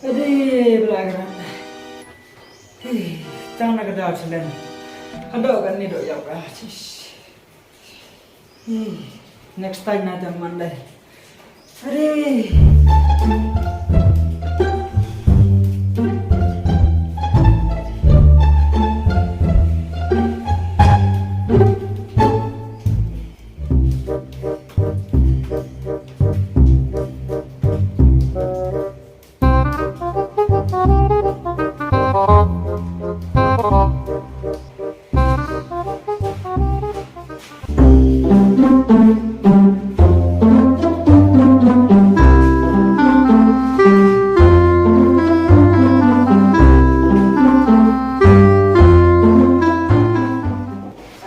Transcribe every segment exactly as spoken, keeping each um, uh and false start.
Adi bla gran. Hi, tang na ka daw chalen. Hado kan ni do yau ka. Chish. Hi, next time na tang Monday. Adi.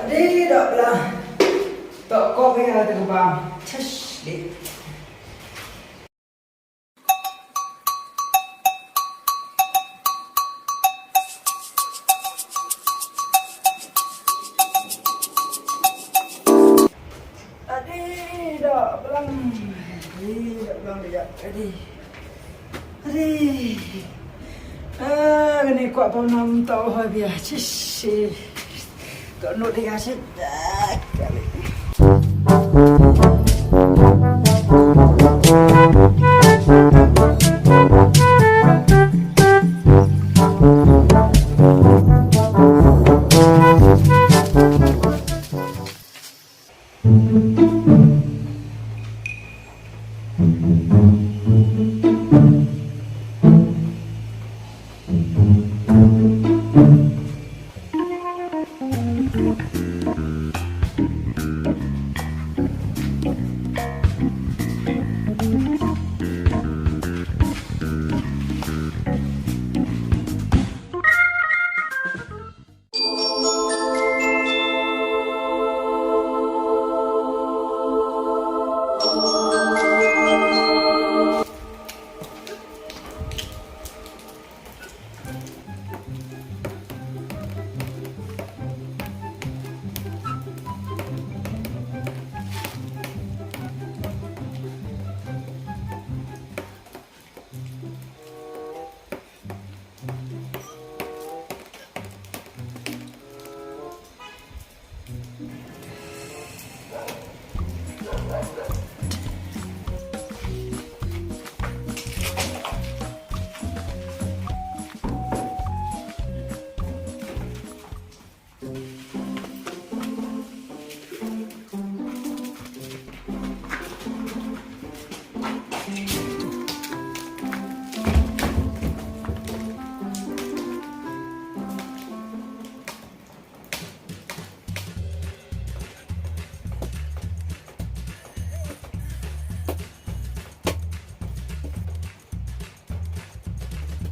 Adi da bla. Tok ko ya de ba. Chesh di. Adi da blang. Adi da blang dia. Adi. Adi. Ah, kani kwah pau nam tau ha bia. Chish. To no de ga shi.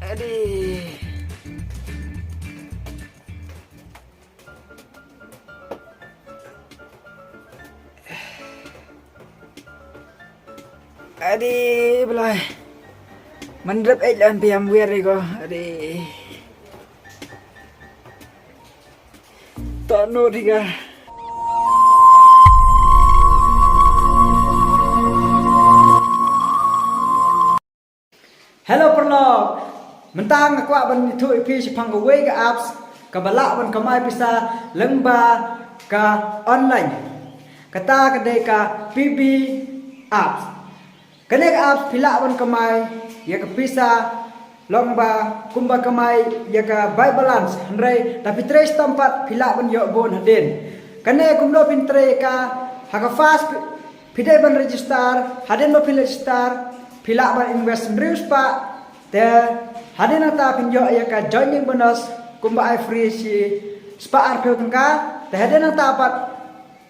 Adi. Adi, blai. Mandrep ej lan piam wiar ego. Adi. Tano diga. Hello paralok. Mynta nga kwah ban ïathuh ïa phi shaphang kawei ka apps kaba lah ban kamai pisa lyngba ka online. Kata ka dei ka P B apps. Kane ka apps phi lah ban kamai ïa ka pisa lyngba kumba kamai ïa ka bank balance, hynrei lada phi trei shitom pat phi lah ban ïoh bun hadien. Kane kumno phin trei ïa ka, ha ka first phi dei ban register, hadien ba phi register phi lah ban invest hynriew spah, te hadien nangta phin ïoh ïa ka joining bonus kumba ai free shi spah arphew tyngka, te hadien nangta pat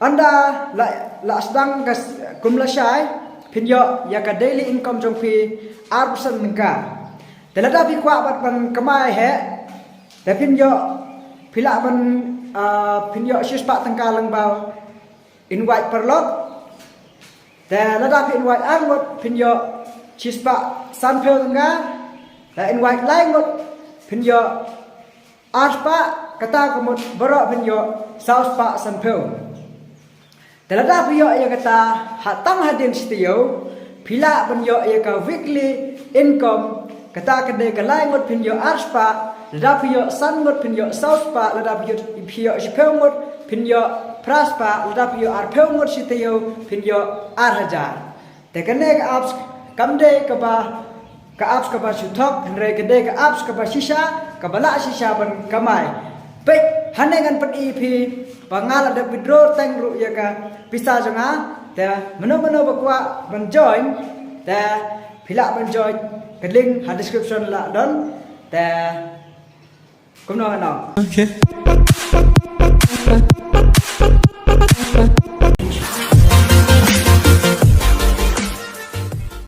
ynda la, la sdang ka s-, kum lashai phin ïoh ïa ka daily income jong phi ar percent tyngka. Te lada phi kwah pat ban kamai heh, te phin ïoh, phi lah ban, ah, phin ïoh shi spah tyngka lyngba invite paralok. Te lada phi invite ar ngut phin ïoh shi spah sanphew tyngka. Te invite lai ngut phin ïoh ar spah, kata ka mut baroh phin ïoh saw spah sanphew. Te lada phi ïoh ïa kata, ha tang hadien shi taïew phi lah ban ïoh ïa ka weekly income Kata ka dei ka lai ngut phin ïoh ar spah, lada phi ïoh san ngut phin ïoh saw spah, lada phi ïoh, phi ïoh shiphew ngut phin ïoh phra spah, lada phi ïoh arphew ngut shi taïew phin ïoh ar hajar. Te kane ka apps kam dei kaba, ka apps kaba shu thok, hynrei ka dei ka apps kaba shisha, kaba lah shisha ban kamai. Peit, hangne ngan pyni phi ba nga la dep withdraw teng ruh ïa ka pisa jong nga. Te mynno mynno ba kwah ban join, te phi lah ban join, ka link ha description lah don. Te kumno ngan ong. Okay.